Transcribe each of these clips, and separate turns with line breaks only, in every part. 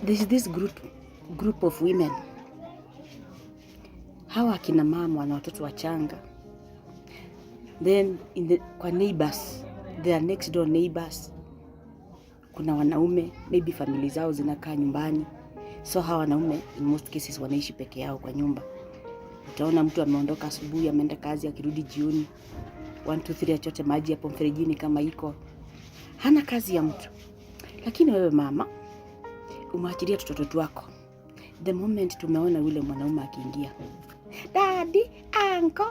There's this group of women, hawa akina mama wana watoto wachanga, then kwa neighbors, their next door neighbors, kuna wanaume, maybe family zao zinakaa nyumbani, so hawa wanaume in most cases wanaishi peke yao kwa nyumba. Utaona mtu ameondoka asubuhi, ameenda kazi, akirudi jioni, 1 2 3, achote maji hapo mferejini kama iko, hana kazi ya mtu. Lakini wewe mama umeachilia tutoto twako. The moment tumeona yule mwanaume akiingia, "Daddy, uncle,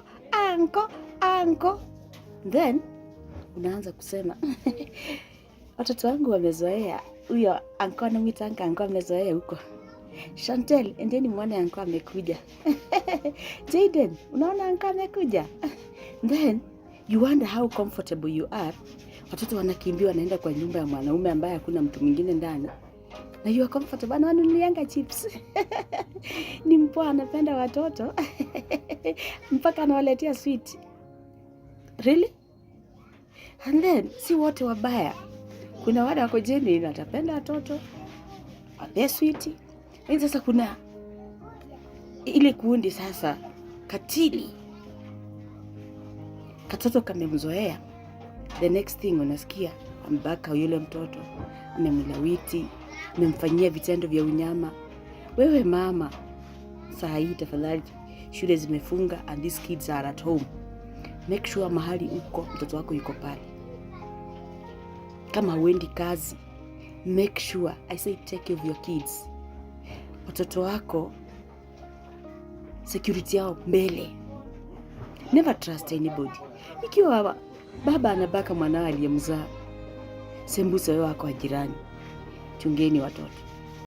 uncle, uncle," then unaanza kusema, "Watoto wangu wamezoea huyo uncle," anamwita uncle, "uncle amezoea huko. Chantel, endeni mwone uncle amekuja. Jaden, unaona uncle amekuja?" Then you wonder how comfortable you are. Watoto wanakimbia, wanaenda kwa nyumba ya mwanaume ambaye hakuna mtu mwingine ndani, na you are comfortable. Anawanunulianga chips, ni mpoa, anapenda watoto mpaka anawaletea sweet. Really? And then si wote wabaya, kuna wale wako genuine, watapenda watoto, wapee sweet. Lakini sasa kuna ile kundi sasa katili, katoto kamemzoea, the next thing unasikia ambaka yule mtoto, amemlawiti, amemfanyia vitendo vya unyama. Wewe mama, saa hii tafadhali, shule zimefunga and these kids are at home. Make sure mahali uko mtoto wako yuko pale. Kama huendi kazi, make sure, I say, take care of your kids. Watoto wako, security yao mbele. Never trust anybody. Ikiwa baba anabaka mwanao aliyemzaa, sembuse wewe wako wa jirani. Chungeni watoto.